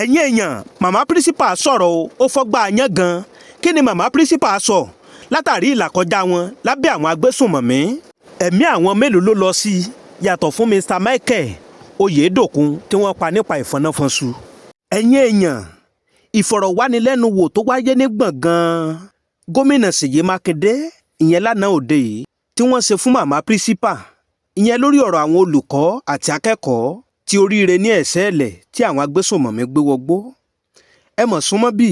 Ẹ̀yin èèyàn, màmá principal sọ̀rọ̀ o, ó fọ́gbà yán gan. Kí ni màmá principal sọ látàrí ìlàkọjá wọn lábẹ́ àwọn agbésùnmọ̀mí? Ẹ̀mí àwọn mélòó ló lọ sí i yàtọ̀ fún Mr Michael Oyedokun tí wọ́n pa nípa ìfọnáfọ́nsu? Ẹ̀yin èèyàn, ìfọ̀rọ̀wánilẹ́nuwò tó wáyé ní gbọ̀ngàn Gómìnà Ṣèyí Mákindé, ìyẹn lánàá òde yìí, tí wọ́n ṣe fún màmá principal, ìyẹn lórí ọ̀rọ̀ àwọn olùkọ́ àti akẹ́kọ̀ọ́ tí oríire ní ẹ̀sẹ̀ẹ̀lẹ̀ tí àwọn agbésùnmọ̀mí gbé wọgbó. Ẹ mọ̀ súnmọ́ bí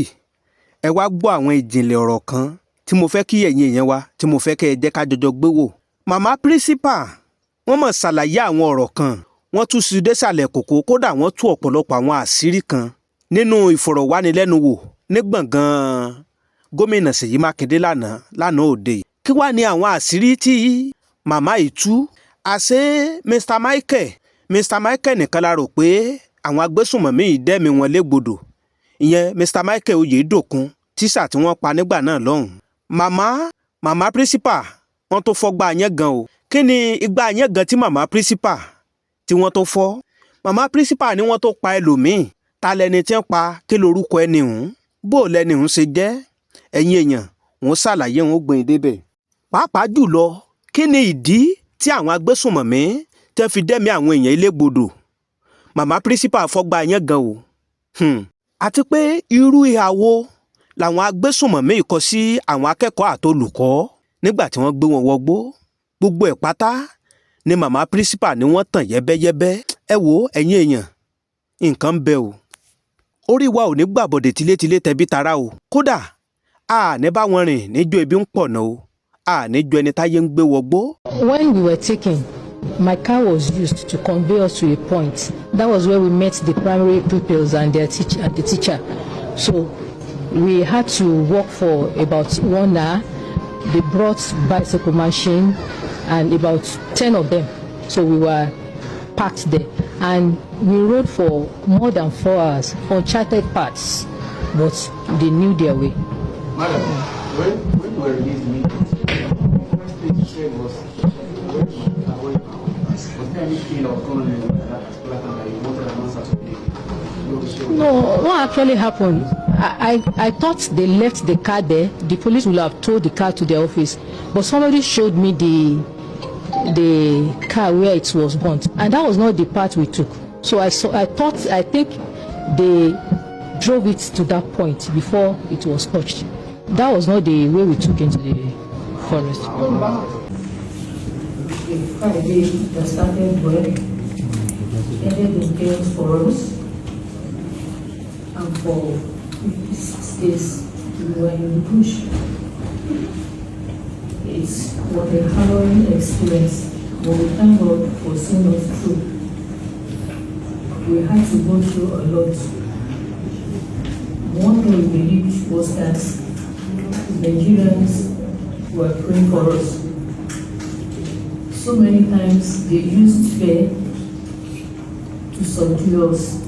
ẹ wá gbọ́ àwọn ìjìnlẹ̀ ọ̀rọ̀ kan tí mo fẹ́ kí ẹ̀yin èèyàn wa, tí mo fẹ́ kẹ́ ẹ jẹ́ ká jọjọ gbé wò. Màmá principal, wọ́n mọ̀ ṣàlàyé àwọn ọ̀rọ̀ kan, wọ́n tún sí désàlẹ̀ kòkó, kódà wọ́n tú ọ̀pọ̀lọpọ̀ àwọn àṣírí kan nínú ìfọ̀rọ̀wánilẹ́nuwò ní gbọ̀ngàn Gómìnà Ṣèyí Mákindé lánàá òde yìí. Kí wàá ní àwọn àṣírí tí màmá yìí tú? Àṣé Mr Michael nìkan la rò pé àwọn agbésùnmọ̀mí yìí dẹ́mi wọn légbodò, ìyẹn Mr Michael Oyedokun, tíṣà tí wọ́n pa nígbà náà lọ́hùn. Màmá principal, wọ́n tó fọ́gbà yẹn gan o. Kí ni igbá yẹn gan tí màmá principal tí wọ́n tó fọ́? Màmá principal ni wọ́n tó pa ẹlòmíì. Ta lẹni tí wọ́n pa? Kí lorúkọ ẹni hùn? Bó lẹni hùn ṣe jẹ́? Ẹ̀yin èèyàn, wọ́n ṣàlàyé, wọn ó gbìn débẹ̀. Pàápàá jùlọ, kí ni ìdí tí àwọn agbésùnmọ̀mí tẹ́ fi dẹ́mi àwọn èèyàn ilégbodò? Màmá principal fọ́gbà yẹn gan o. Àti pé irú ìhà wo làwọn agbésùnmọ̀mí kọ sí àwọn akẹ́kọ̀ọ́ àtolùkọ́ nígbà tí wọ́n gbé wọn wọgbó? Gbogbo ẹ̀ pátá ni màmá principal ni wọ́n tàn yẹ́bẹ́yẹ́bẹ́. Ẹ wo, ẹ̀yin èèyàn, nǹkan ń bẹ o. Orí wa ò ní gbàbọ̀dẹ̀ tilétilé, tẹbí tará o. Kódà a ní bá wọn rìn níjó ebi ń pọ̀ náà o, a ní ju ẹni táyé ń gbé wọgbó. When we were taken, my car was used to convey us to a point. That was where we met the primary pupils and their teacher, and the teacher. So we had to walk for about one hour. They brought bicycle machine and about 10 of them. So we were parked there. And we rode for more than 4 hours, uncharted paths, but they knew their way. Madam, when you were released immediately, the first thing you said was, "Where my car, where Was there anything that was going on at that particular time that you wanted an answer to be? No, what actually happened? I thought they left the car there. The police would have towed the car to their office. But somebody showed me the car where it was burnt, and that was not the path we took. So I saw, I thought, I think they drove it to that point before it was touched. That was not the way we took into the forest. A Friday that started well ended in chaos for us, and for 56 days we were in the bush. It was a harrowing experience, but we thank God for seeing us through. We had to go through a lot. One thing we believed was that Nigerians were praying for us. So many times they used fear to subdue us.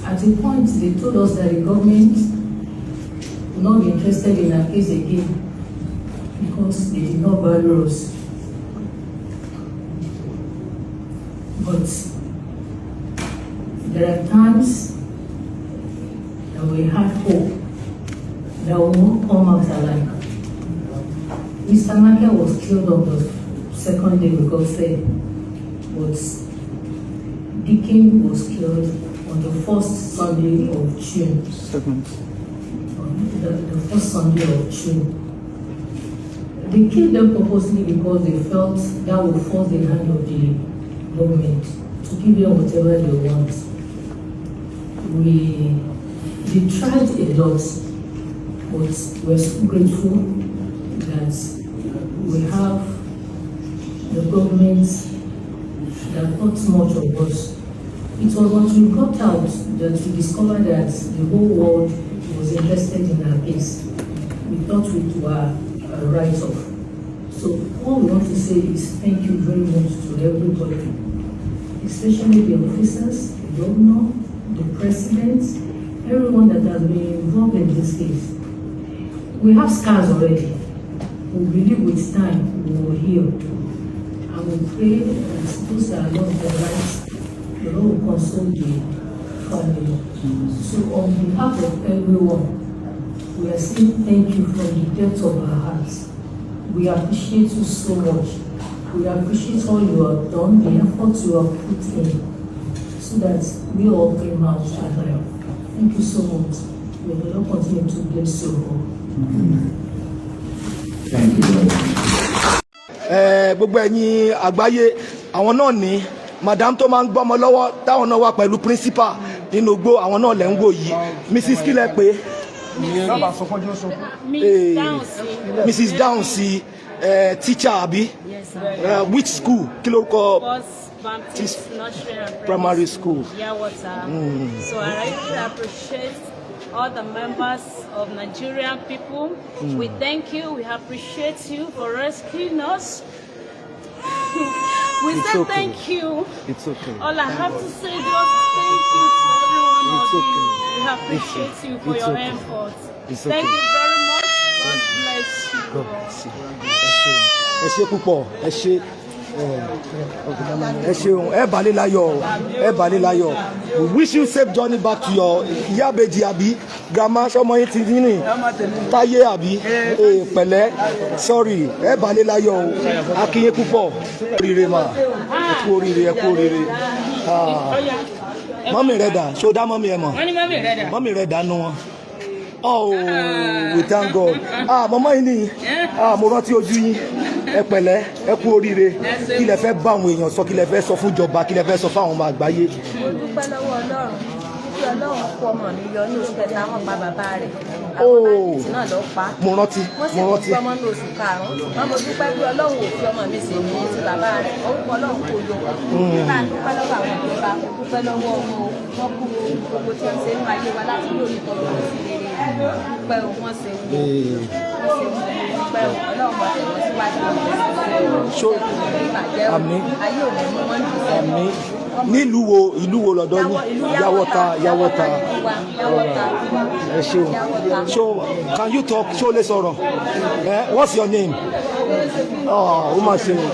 At a point, they told us that the government would not be interested in our case again because they did not value us. But there are times that we had hope that we won't come out alive. Mr. Michael was killed on the second day we got there, but Deacon was killed on the first Sunday of June. Second. On the first Sunday of June. They killed them purposely because they felt that would force the hand of the government to give them whatever they want. They tried a lot, but we're so grateful that we have the government that thought much of us. It was until we got out that we discovered that the whole world was interested in our case. We thought we were a write-off. So all we want to say is thank you very much to everybody, especially the officers, the governor, the president, everyone that has been involved in this case. We have scars already. We believe with time we will heal. And we pray that those that lost their lives, the Lord will console the family. So on behalf of everyone, we are saying thank you from the depth of our hearts. We appreciate you so much. We appreciate all you have done, the effort you have put in, so that we all came out alive. Thank you so much. May the Lord continue to bless you all. Thank you very much. Ẹ, gbogbo ẹ̀yin àgbáyé, àwọn náà ní madam tó máa ń gbọ́mọ lọ́wọ́, táwọn náà wà pẹ̀lú principal nínú igbó, àwọn náà lẹ́ ń wò yìí. Mrs kílẹ̀ pé Miss Downsy. Mrs Downsy, teacher àbí? Yes, sir. Which school? Kí lórúkọ? First Baptist Nursery and Primary School. Yawota. So I really appreciate all the members of Nigerian people. We thank you. We appreciate you for rescuing us. We It's say okay. thank you. It's okay. All I have to say is just thank you to every one It's of okay. you. We appreciate you for It's your okay. effort. It's Thank okay. you very much. God bless you. God bless you. Ẹ ṣeun, ẹ ṣe púpọ̀, ẹ ṣe, ẹ ṣeun. Ẹ balẹ̀ láyọ̀ o, ẹ balẹ̀ láyọ̀. We wish you safe journey back to your ìyábejì àbí grandma. Sọmọ yín ti yín ní táyé àbí? Ee, pẹ̀lẹ́, sorry. Ẹ balẹ̀ láyọ̀ o, a kí yín púpọ̀. Oríire mà, ẹ kú oríire, ẹ kú oríire. Ah. Mummy rẹ̀ dà? Ṣó dá mummy ẹ mọ̀? Wọ́n ní mummy rẹ̀ dà. Mummy rẹ̀ dànù wọn. Oh, we thank God. Ah, mummy yìí ni. Ah, mo rántí ojú yín. Ẹ pẹ̀lẹ́, ẹ kú oríire. Kí lẹ fẹ́ bá àwọn èèyàn sọ? Kí lẹ fẹ́ sọ fún ìjọba? Kí lẹ fẹ́ sọ fún àwọn ọmọ àgbáyé? Mo dúpẹ́ lọ́wọ́ Ọlọ́run wípé Ọlọ́run kó ọmọ mi yọ. Ní oṣù kẹta, wọ́n pa bàbá rẹ̀. Àwọn Oh. bandit náà ló pa. Mo rántí, Wọ́n sì mo tún rántí. gbọ́mọ ní oṣù karùn-ún, ṣùgbọ́n mo dúpẹ́ pé Ọlọ́run ò fi ọmọ mi sì ní ti bàbá rẹ̀. Orúkọ Ọlọ́run kò yọ. Bá a dúpẹ́ lọ́wọ́ àwọn ìjọba, mo dúpẹ́ lọ́wọ́ wọn. Wọ́n kú gbogbo tí wọ́n ṣe nínú ayé wa láti lórí ìtọ́jú sí rere. Dúpẹ́ o, wọ́n ṣe wọ́n ṣe wọ́n. Dúpẹ́ o, Ọlọ́run mọ̀ tẹ̀wọ́n síwájú. Ìbàjẹ́ o. Àmín. Ayé ò ní mú wọn jù sẹ́wọ̀n. Àmín. Nílùú wo, ìlú wo lọ́dọ̀ yín? Yàwọ́ta, Yàwọ́ta. Yàwọ́ta. Ẹ ṣeun. So can you talk? Ṣó lè sọ̀rọ̀? Eh, what's your name? Oh, ó mà ṣe o.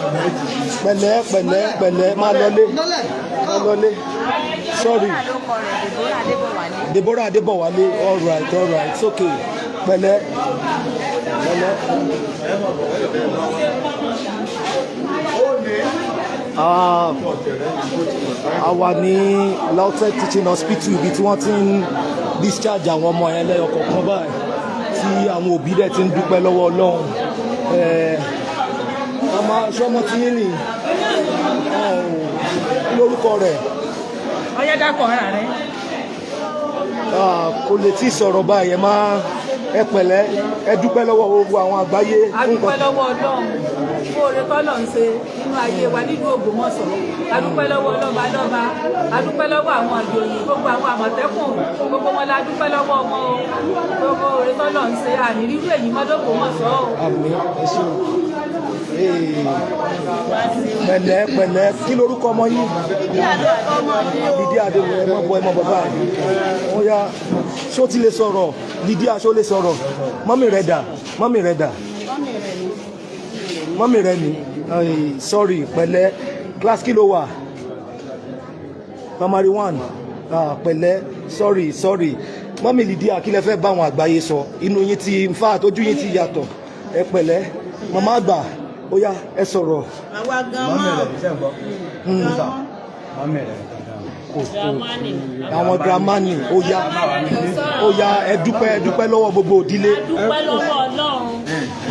Pẹ̀lẹ́, pẹ̀lẹ́, pẹ̀lẹ́, máa lọlé, máa lọlé. Sorry. Ló kọ rẹ̀, Deborah Adébọ̀wálé. Deborah Adébọ̀wálé. All right, it's okay. Pẹ̀lẹ́, pẹ̀lẹ́. Ah, a wà ní LAUTECH Teaching Hospital, ibi tí wọ́n ti ń discharge àwọn ọmọ yẹn lẹ́yọ kọ̀ọ̀kan báyìí, tí àwọn òbí dẹ̀ ti ń dúpẹ́ lọ́wọ́ Ọlọ́run. Ọmọ sọmọ tí yín nì lórúkọ rẹ̀? Ọyá, dákọ̀ ara rẹ̀. Ah, kò lè tí ì sọ̀rọ̀ báyìí. Ẹ máa ẹ pẹ̀lẹ́, ẹ dúpẹ́ lọ́wọ́ gbogbo àwọn àgbáyé A fún dúpẹ́ nǹkan. Lọ́wọ́ Ọlọ́run fún oore tọ́lọ̀ ń ṣe nínú ayé wa nílùú Ògbómọ̀ṣọ́. A dúpẹ́ lọ́wọ́ ọlọ́ba lọ́ba, a dúpẹ́ lọ́wọ́ àwọn ìjòyè, gbogbo àwọn Àmọ̀tẹ́kùn, gbogbo wọn la dúpẹ́ lọ́wọ́ wọn o. Gbogbo oore tọ́lọ̀ ń ṣe, àní rírú èyí mọ́ l'Ógbómọ̀ṣọ́ o. Àmín, ẹ ṣeun. Ee, pẹ̀lẹ́, pẹ̀lẹ́. Kí lorúkọ ọmọ yín? Lydia Adéwọ̀. Ẹ mọ̀ bọ́, ẹ mọ̀ bàbá ẹ̀ wọ́n yá. Ṣó ti lè sọ̀rọ̀? Lydia, ṣó lè sọ̀rọ̀? Mummy rẹ̀ dà? Mummy rẹ̀ dà? Mummy rẹ̀ ni. Sorry, pẹ̀lẹ́. Class kí ló wà? Primary one. Ah, pẹ̀lẹ́, sorry, sorry. Mummy Lydia, kí lẹ fẹ́ bá àwọn àgbáyé sọ? Inú yín ti, in fact, ojú yín ti yàtọ̀. Ẹ pẹ̀lẹ́, màmá àgbà, ó yá, ẹ sọ̀rọ̀. Àwa gan-an. Kò tó àwọn grandma ni. Ó yá, ó yá, ẹ dúpẹ́, ẹ dúpẹ́ lọ́wọ́ gbogbo òdílé. A dúpẹ́ lọ́wọ́ Ọlọ́run,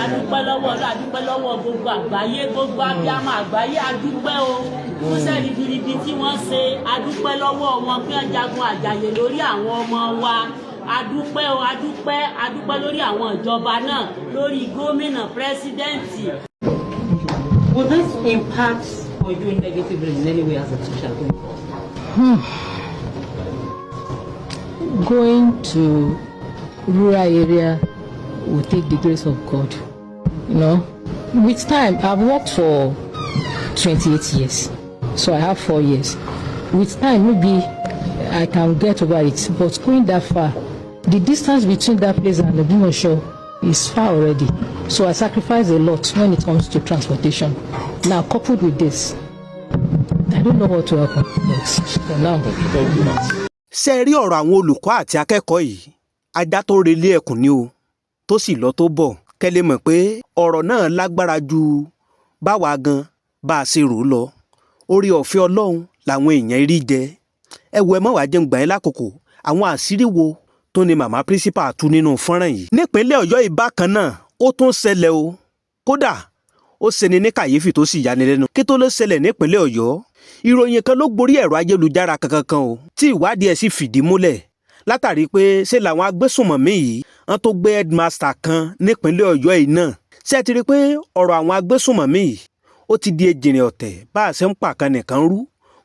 a dúpẹ́ lọ́wọ́ Ọlọ́run, a dúpẹ́ lọ́wọ́ gbogbo àgbáyé, gbogbo abiyamọ àgbáyé. A dúpẹ́ o fún iṣẹ́ ribiribi tí wọ́n ṣe. A dúpẹ́ lọ́wọ́ wọn pé wọ́n jagun àjàyè lórí àwọn ọmọ wa. A dúpẹ́ o, a dúpẹ́, a dúpẹ́ lórí àwọn ìjọba náà, lórí gómìnà, president. Will this impact on you negatively in any way as a teacher going forward? Going to rural area will take the grace of God. With time, I've worked for 28 years, so I have 4 years. With time, maybe I can get over it. But going that far, the distance between that place and the Ogbomoso is far already. So I sacrifice a lot when it comes to transportation. Now, coupled with this, I don't know what to happen. But for now. Ṣe rí ọ̀rọ̀ àwọn olùkọ́ àti akẹ́kọ̀ọ́ yìí, ajá tó relé ẹkùn ni o, tó sì lọ tó bọ̀. Kẹ́ lè mọ̀ pé ọ̀rọ̀ náà lágbára ju báwa gan bá a ṣe rò ó lọ. Orí ọ̀fẹ́ Ọlọ́run làwọn èèyàn rí jẹ. Ẹ wo, ẹ mọ̀ wá jẹun gbà yín lákòókò. Àwọn àṣírí wo tó ní màmá principal tú nínú fọ́nrán yìí? Nípínlẹ̀ Ọ̀yọ́ ìbákan náà, ó tún ṣẹlẹ̀ o. Kódà ó ṣeni ní kàyéfì tó sì yani lẹ́nu. Kí tó ló ṣẹlẹ̀ nípínlẹ̀ Ọ̀yọ́? Ìròyìn kan ló gborí ẹ̀rọ ayélujára kankan o, tí ìwádìí ẹ̀ sì fìdí múlẹ̀ látàrí pé ṣé làwọn agbésùnmọ̀mí yìí wọ́n tó gbé headmaster kan nípínlẹ̀ Ọ̀yọ́ yìí náà. Ṣé ẹ ti rí i pé ọ̀rọ̀ àwọn agbésùnmọ̀mí yìí, ó ti di ejìnrìn ọ̀tẹ̀, bá a ṣe ń pàkan nìkan rú?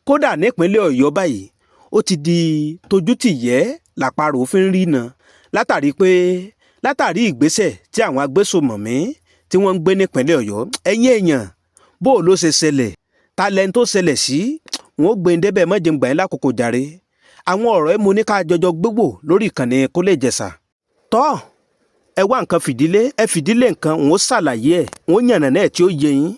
Kódà nípínlẹ̀ Ọ̀yọ́ báyìí, ó ti di tójútìyẹ́ làparò fi ń rí na, látàrí pé látàrí ìgbésẹ̀ tí àwọn agbésùnmọ̀mí tí wọ́n ń gbé nípínlẹ̀ Ọ̀yọ́. Ẹ̀yin èèyàn, bó o ló ṣe ṣẹlẹ̀, ta lẹni tó ṣẹlẹ̀ sí, wọn ó gbé ń débẹ̀. Mọ́jẹ̀ ń gbà yín lákòókò jàre. Àwọn ọ̀rọ̀ ẹ̀ mo ní ká jọjọ gbéwò lórí ìkànnì Kólé Ìjẹ̀ṣà. Tọ́ ẹ wá nǹkan fìdílé, ẹ fìdílé nǹkan, òun ó ṣàlàyé ẹ̀, òun ó yànnà náà tí ó yé yín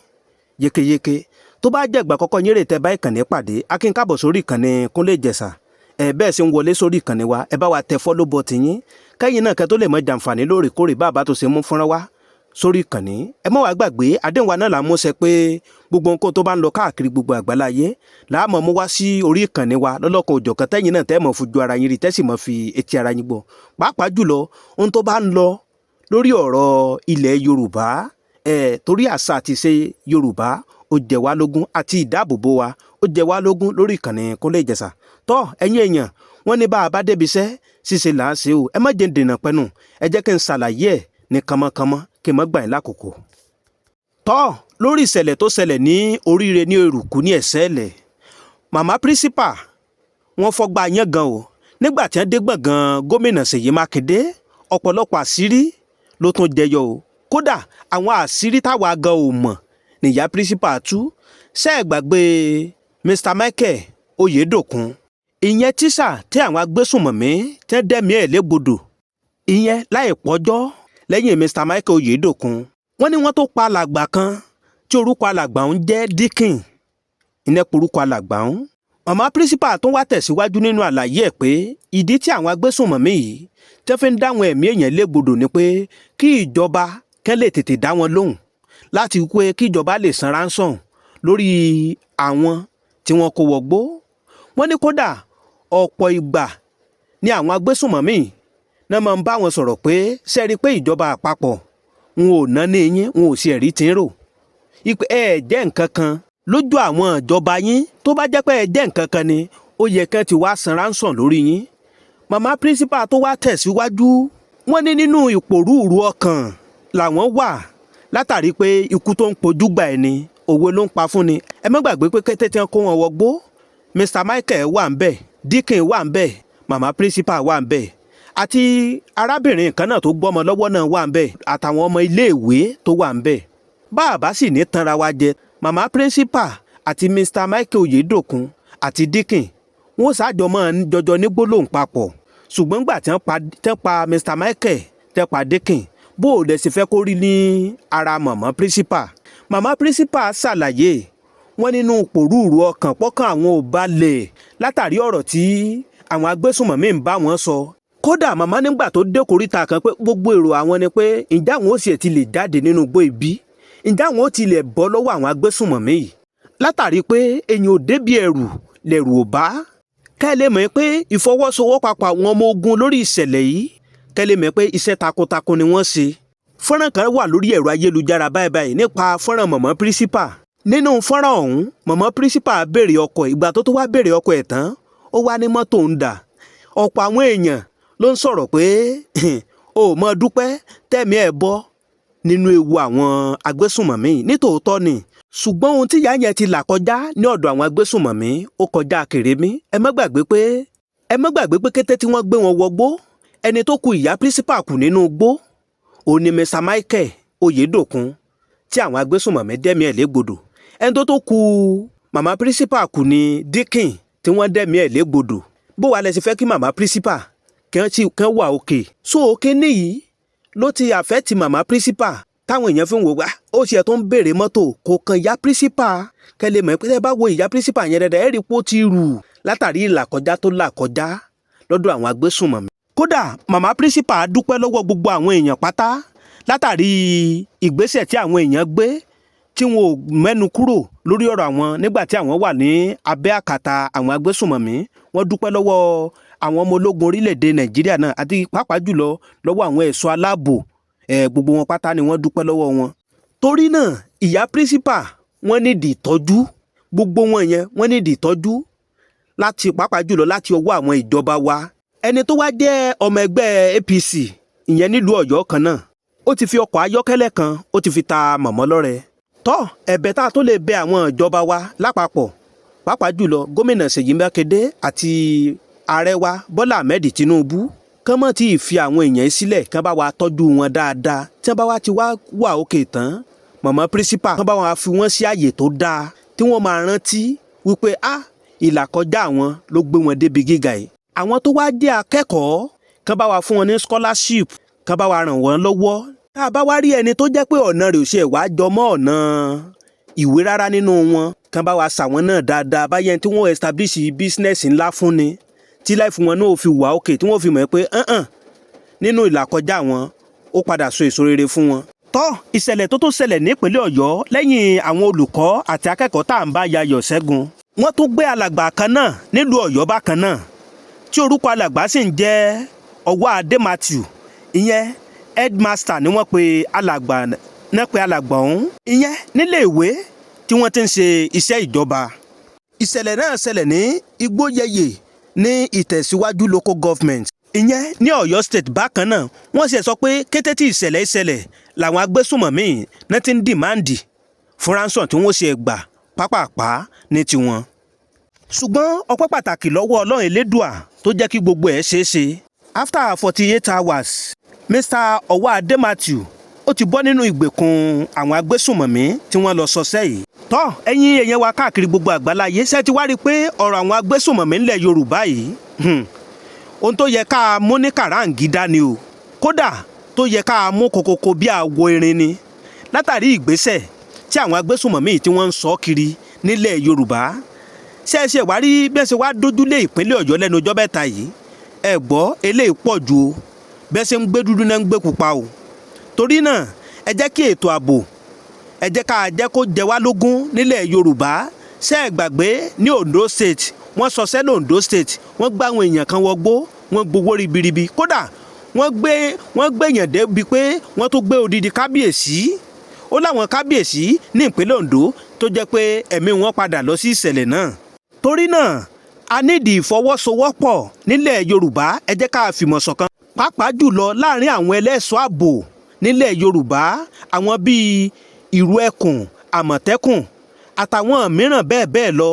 yékéyéké. Tó bá jẹ́ ìgbà àkọ́kọ́ yín rè tẹ́ bá ìkànnì pàdé, a kí yín káàbọ̀ sórí ìkànnì Kúnlé Ìjẹ̀ṣà. Ẹ bẹ́ẹ̀ sì ń wọlé sórí ìkànnì wa, ẹ bá wa tẹ follow button yín, kẹ́yìn náà kẹ́ tó lè mọ jàǹfààní lóòrèkóòrè bá a bá tó ṣe mú fọ́nrán wá sórí ìkànnì. Ẹ má wàá gbàgbé àdéhùn wa náà là ń mú ṣẹ pé gbogbo nǹkan tó bá ń lọ káàkiri gbogbo àgbáláyé là á mọ̀ mú wá sí orí ìkànnì wa lọ́lọ́kan òjọ̀kan, tẹ́yìn náà tẹ́ mọ̀ fojú ara yín rí, tẹ́sì mọ̀ fi etí ara yín gbọ́, pàápàá jùlọ ohun tó bá ń lọ lórí ọ̀rọ̀ ilẹ̀ Yorùbá ẹ̀, torí àṣà àti ìṣe Yorùbá ó jẹ wá lógún, àti ìdáàbòbò wa ó jẹ wá lógún lórí ìkànnì Kúnlé Ìjẹ̀ṣà. Tọ́ ẹ̀yin èèyàn, wọ́n ní bá a bá débi iṣẹ́ ṣíṣe là ń ṣe o. Ẹ má jẹ́ ń dènà pẹ́nu, ẹ jẹ́ kí n ṣàlàyé ẹ̀ ní kánmọ́kánmọ́, kí n má gbà yín lákòókò. Tọ́ lórí ìṣẹ̀lẹ̀ tó ṣẹlẹ̀ ní Oríire ní Èrùkú ní Ẹ̀sẹ̀lẹ̀, màmá principal wọ́n fọ́gbà yẹn gan o. Nígbà tí wọ́n dé gbọ̀ngàn gómìnà Ṣèyí Mákindé, ọ̀pọ̀lọpọ̀ àṣírí ló tún jẹyọ o. Kódà àwọn àṣírí táwa gan ò mọ̀ nìyá principal tú. Ṣé ẹ gbàgbé Mr Michael Oyèdòkun, ìyẹn tíṣà tí àwọn agbésùnmọ̀mí tẹ́ dẹ́mi ẹ̀ légbodò? Ìyẹn láì pọ́jọ́ lẹ́yìn Mr Michael Oyèdòkun, wọ́n ní wọ́n tó pa alàgbà kan tí orúkọ alàgbà ń jẹ́ Dikin ìyẹn porúkọ alàgbà ń. Màmá principal tó wá tẹ̀síwájú nínú àlàyé ẹ̀ pé ìdí tí àwọn agbésùnmọ̀mí yìí tẹ́ fi ń dáwọn ẹ̀mí èèyàn légbodò ni pé kí ìjọba kẹ́ lè tètè dá wọn lóhùn, láti pé kí ìjọba lè san ransom lórí àwọn tí wọ́n kó wọgbó. Wọ́n ní kódà ọ̀pọ̀ ìgbà ni àwọn agbésùnmọ̀mí náà máa ń bá wọn sọ̀rọ̀ pé ṣe rí i pé ìjọba àpapọ̀ wọn ò ná ní yín, wọn ò sì ẹ̀rí tí ń rò ìpè ẹ jẹ́ nǹkan kan lójú àwọn ìjọba yín. Tó bá jẹ́ pé ẹ jẹ́ nǹkan kan ni, ó yẹ kẹ́ ti wá san ransom lórí yín. Màmá principal tó wá tẹ̀síwájú, wọ́n ní nínú ìpòrúurú ọkàn làwọn wà látàrí pé ikú tó ń pojú gbà ẹni, òwe ló ń pa fún ni. Ẹ má gbàgbé pé kété tí wọ́n kó wọn wọgbó, Mr Michael wà ń bẹ̀, Deacon wà ń bẹ̀, màmá principal wà ń bẹ̀, àti arábìnrin kan náà tó gbọ́mọ lọ́wọ́ náà wà ń bẹ̀, àtàwọn ọmọ iléèwé tó wà ń bẹ̀. Bá a bá sì ní tanra wa jẹ, màmá principal àti Mr Michael Oyèdòkun àti Deacon, wọ́n ṣàjọ máa ń jọjọ ní gbólóhùn papọ̀. Ṣùgbọ́n gbà tí wọ́n pa Mr Michael, tẹ́ pa Deacon, bó o lẹ̀ sì fẹ́ kó rí ní ara màmá principal? Màmá principal ṣàlàyé, wọ́n nínú pòrúurú ọkàn pọ́kàn àwọn ò balẹ̀ látàrí ọ̀rọ̀ tí àwọn agbésùnmọ̀mí ń bá wọn sọ. Kódà màmá nígbà tó dé kòríta kan pé gbogbo èrò àwọn ni pé ǹjẹ́ àwọn ó sì ti lè jáde nínú igbó ibi, ǹjẹ́ àwọn ó tilẹ̀ bọ́ lọ́wọ́ àwọn agbésùnmọ̀mí yìí, látàrí pé èyàn ò débi ẹ̀rù lẹ̀rù ò bá. Kẹ́ ẹ lè mọ̀ pé ìfọwọ́sowọ́papọ̀ àwọn ọmọ ogun lórí ìṣẹ̀lẹ̀ yìí, kẹ́ ẹ lè mọ̀ pé iṣẹ́ takuntakun ni wọ́n ṣe. Fọ́nrán kan wà lórí ẹ̀rọ ayélujára báyìí báyìí nípa fọ́nrán mọ̀mọ́ principal. Nínú fọ́nrán ọ̀hún, mọ̀mọ́ principal béèrè ọkọ. Ìgbà tó tó wá béèrè ọkọ ẹ̀ tán, ó wá ní mọ́tò ń dà. Ọ̀pọ̀ àwọn èèyàn ló ń sọ̀rọ̀ pé ó mọ dúpẹ́ tẹ̀mí ẹ̀ bọ́ nínú ewu àwọn agbésùnmọ̀mí. Nítòótọ́ ni, ṣùgbọ́n ohun tí ìyá yẹn ti là kọjá ní ọ̀dọ̀ àwọn agbésùnmọ̀mí, ó kọjá kèrémí. Ẹ má gbàgbé pé kété tí wọ́n gbé wọn wọgbó, ẹni tó kù ìyá principal kù nínú igbó òun ni Mr Michael Oyèdòkun tí àwọn agbésùnmọ̀mí dẹ́mi ẹ̀ légbodò. Ẹni tó tó kù màmá principal kù ní Deacon tí wọ́n dẹ́mi ẹ̀ légbodò. Bó wàá lẹ ṣe fẹ́ kí màmá principal kàn wà òkè so kíní yìí ló ti affect màmá principal táwọn èèyàn fi ń wò wá, ó ṣe tó ń béèrè mọ́tò kò kàn ìyá principal. Kẹ́ lè mọ̀ pé tẹ́ bá wo ìyá principal yẹn dáadáa, ẹ̀ rí pé ó ti rù látàrí ìlàkọjá tó là kọjá. lọ́dọ̀ àwọn agbésùnmọ̀mí. Kódà màmá principal dúpẹ́ lọ́wọ́ gbogbo àwọn èèyàn pátá látàrí ìgbésẹ̀ tí àwọn èèyàn gbé, tí wọn ò mẹ́nu kúrò lórí ọ̀rọ̀ àwọn nígbà tí àwọn wà ní abẹ́ àkàtà àwọn agbésùnmọ̀mí. Wọ́n dúpẹ́ lọ́wọ́ àwọn ọmọ ológun orílẹ̀-èdè Nàìjíríà náà àti pàápàá jùlọ lọ́wọ́ àwọn ẹ̀ṣọ́ aláàbò ẹ̀. Gbogbo wọn pátá ni wọ́n dúpẹ́ lọ́wọ́ wọn. Torí náà, ìyá principal, wọ́n nídìí ìtọ́jú. Gbogbo wọn yẹn, wọ́n nídìí ìtọ́jú láti pàápàá jùlọ láti ọwọ́ àwọn ìjọba wa. Ẹni tó wá jẹ́ ọmọ ẹgbẹ́ APC, ìyẹn nílùú Ọ̀yọ́ kan náà, ó ti fi ọkọ̀ ayọ́kẹ́lẹ́ kan, ó ti fi ta mọ̀mọ́ lọ́rẹ. Tọ́ ẹ̀bẹ̀ tá a tó lè bẹ àwọn ìjọba wa lápapọ̀, pàápàá jùlọ gómìnà Ṣèyí Mákindé àti ààrẹ wa Bọ́lá Ahmed Tinubu, kán mọ́ tí ì fi àwọn èèyàn sílẹ̀, kán bá wa tọ́jú wọn dáadáa. Tí wọ́n bá wá ti wá wà òkè tán, mọ̀mọ́ principal, kán bá wa fi wọ́n sí àyè tó dáa tí wọ́n máa rántí wípé a ìlàkọjá àwọn ló gbé wọn débi gíga yìí. Àwọn tó wá jẹ́ akẹ́kọ̀ọ́, kán bá wa fún wọn ní scholarship, kán bá wa ràn wọ́n lọ́wọ́. Tá a bá wá rí ẹni tó jẹ́ pé ọ̀nà rẹ̀ ò ṣe wá jọmọ́ ọ̀nà ìwé rárá nínú wọn, kán bá wa ṣàwọn náà dáadáa báyẹn, tí wọ́n establish business ńlá fún ni, tí life wọn náà fi wà òkè, tí wọ́n fi mọ̀ pé hàn nínú ìlàkọjá wọn, ó padà so èso rere fún wọn. Tọ́ ìṣẹ̀lẹ̀ tó tó ṣẹlẹ̀ nípínlẹ̀ Ọ̀yọ́ lẹ́yìn àwọn olùkọ́ àti akẹ́kọ̀ọ́ tá à ń bá yayọ̀ ṣẹ́gun, wọ́n tún gbé alàgbà kan náà nílùú Ọ̀yọ́ bákan náà, tí orúkọ alàgbà sì ń jẹ́ Ọwọ́ Adé Matthew. Ìyẹn headmaster ni wọ́n pe alàgbà náà, pe alàgbà ọ̀hún, ìyẹn nílé ìwé tí wọ́n ti ń ṣe iṣẹ́ ìjọba. Ìṣẹ̀lẹ̀ náà ṣẹlẹ̀ ní Igbóyẹyè ní Ìtẹ̀síwájú Local Government, ìyẹn ní Ọ̀yọ́ State bákan náà. Wọ́n sì sọ pé kété tí ìṣẹ̀lẹ̀ ìṣẹ̀lẹ̀ làwọn agbésùnmọ̀mí náà ti ń demand fún ransom tí wọ́n ṣe gbà pápápá ní tiwọn. Ṣùgbọ́n ọpẹ́ pàtàkì lọ́wọ́ Ọlọ́run Elédùà tó jẹ́ kí gbogbo ẹ̀ ṣeé ṣe. After 48 hours, Mr. Ọwọ́ Matthew ó ti bọ́ nínú ìgbèkùn àwọn agbésùnmọ̀mí tí wọ́n lọ sọsẹ́ yìí. Tọ́ ẹ̀yin èèyàn wa káàkiri gbogbo àgbáláyé, ṣé ti wá rí i pé ọ̀rọ̀ àwọn agbésùnmọ̀mí ńlẹ̀ Yorùbá yìí, ohun tó yẹ ká mú ní kàráǹgídá ni o, kódà tó yẹ ká mú kokoko bí àwo irin ni, látàrí ìgbésẹ̀ tí àwọn agbésùnmọ̀mí tí wọ́n ń sọ kiri nílẹ̀ Yorùbá. Ṣé ẹ ṣe wá rí bí ẹ ṣe wá dójúlé ìpínlẹ̀ Ọ̀yọ́ lẹ́nu ọjọ́ mẹ́ta yìí? Ẹ gbọ́, eléyìí pọ̀ ju o. Bẹ́ẹ̀ ṣe ń gbé dúdú náà ń gbé pupa o. Torí náà, ẹ jẹ́ kí ètò ààbò, ẹ jẹ́ ká jẹ́ kó jẹ wá lógún nílẹ̀ Yorùbá. Ṣé ẹ gbàgbé ní Ondo State, wọ́n sọsẹ́ ní Ondo State, wọ́n gbá àwọn èèyàn kan wọgbó, wọ́n gbowó ribiribi. Kódà wọ́n gbé èèyàn débi pé wọ́n tún gbé odidi kábíyèsí. Ó láwọn kábíyèsí ní ìpínlẹ̀ Ondo tó jẹ́ pé ẹ̀mí wọn padà lọ sí ìṣẹ̀lẹ̀ náà. Torí náà, a nídìí ìfọwọ́sowọ́pọ̀ nílẹ̀ Yorùbá. Ẹ jẹ́ ká fìmọ̀ ṣọ̀kan, pàápàá jùlọ láàrin àwọn ẹlẹ́ṣọ́ ààbò nílẹ̀ Yorùbá, àwọn bíi Ìrù Ẹkùn, Àmọ̀tẹ́kùn àtàwọn mìíràn bẹ́ẹ̀ bẹ́ẹ̀ lọ.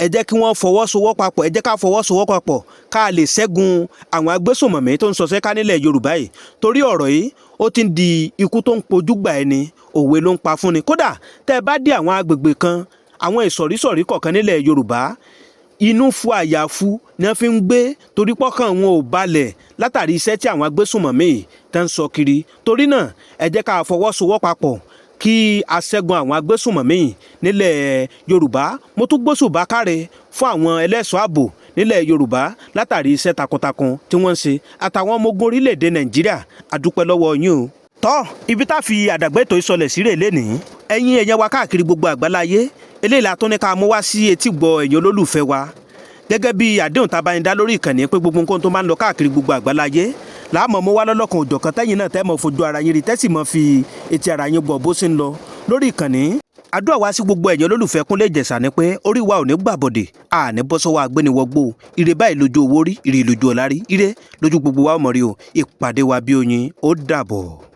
Ẹ jẹ́ kí wọ́n fọwọ́sowọ́papọ̀, ẹ jẹ́ ká fọwọ́sowọ́papọ̀ ká lè ṣẹ́gun àwọn agbésùnmọ̀mí tó ń ṣọṣẹ́ ká nílẹ̀ Yorùbá yìí, torí ọ̀rọ̀ yìí ó ti ń di ikú tó ń pojú gbà ẹni, òwe ló ń pa fúnni. Kódà tẹ́ ẹ bá dé àwọn agbègbè kan, àwọn ìsọ̀rísọ̀rí kọ̀ọ̀kan nílẹ̀ Yorùbá, inú fu àyàfu ni wọ́n fi ń gbé, torí pọ́kàn wọn ò balẹ̀ látàrí iṣẹ́ tí àwọn agbésùnmọ̀mí tẹ́ ń sọ kiri. Torí náà, ẹ jẹ́ ká fọwọ́sowọ́papọ̀ kí a ṣẹ́gun àwọn agbésùnmọ̀mí nílẹ̀ Yorùbá. Mo tún gbóṣùbà káre fún àwọn ẹlẹ́ṣọ́ ààbò nílẹ̀ Yorùbá látàrí iṣẹ́ takuntakun tí wọ́n ń ṣe, àtàwọn ọmọ ogun orílẹ̀-èdè Nàìjíríà. A dúpẹ́ lọ́wọ́ yín o. Tọ́ ibi tá a fi àdàgbẹ́ ètò ìsọlẹ̀ sí rè lénìí. Ẹ̀yin èèyàn wa káàkiri gbogbo àgbáláyé, eléyìí la tún ní ká mú wá sí etí gbọ́ ẹ̀yin olólùfẹ́ wa, gẹ́gẹ́ bí àdéhùn tá a bá yín dá lórí ìkànnì pé gbogbo nǹkan tó máa ń lọ káàkiri gbogbo àgbáláyé láàmú mú wá lọ́lọ́kan òjọ̀kan, tẹ́yìn náà tẹ́ mọ̀ fojú ara yín rí, tẹ́sì mọ̀ fi etí ara yín gbọ́ bó ṣe ń lọ lórí ìkànnì. Àdúrà wa sí gbogbo ẹ̀yin olólùfẹ́ Kúnlé Ìjẹ̀ṣà ni pé orí wa ò ní gbàbọ̀dè, àní bọ́ sọ́wọ́ agbéniwọgbó. Ire báyìí lójú owó rí, ire lójú ọ̀la rí, ire lójú gbogbo wa ò mọ̀ rí o. Ìpàdé wa bí oyin, ó dàbọ̀.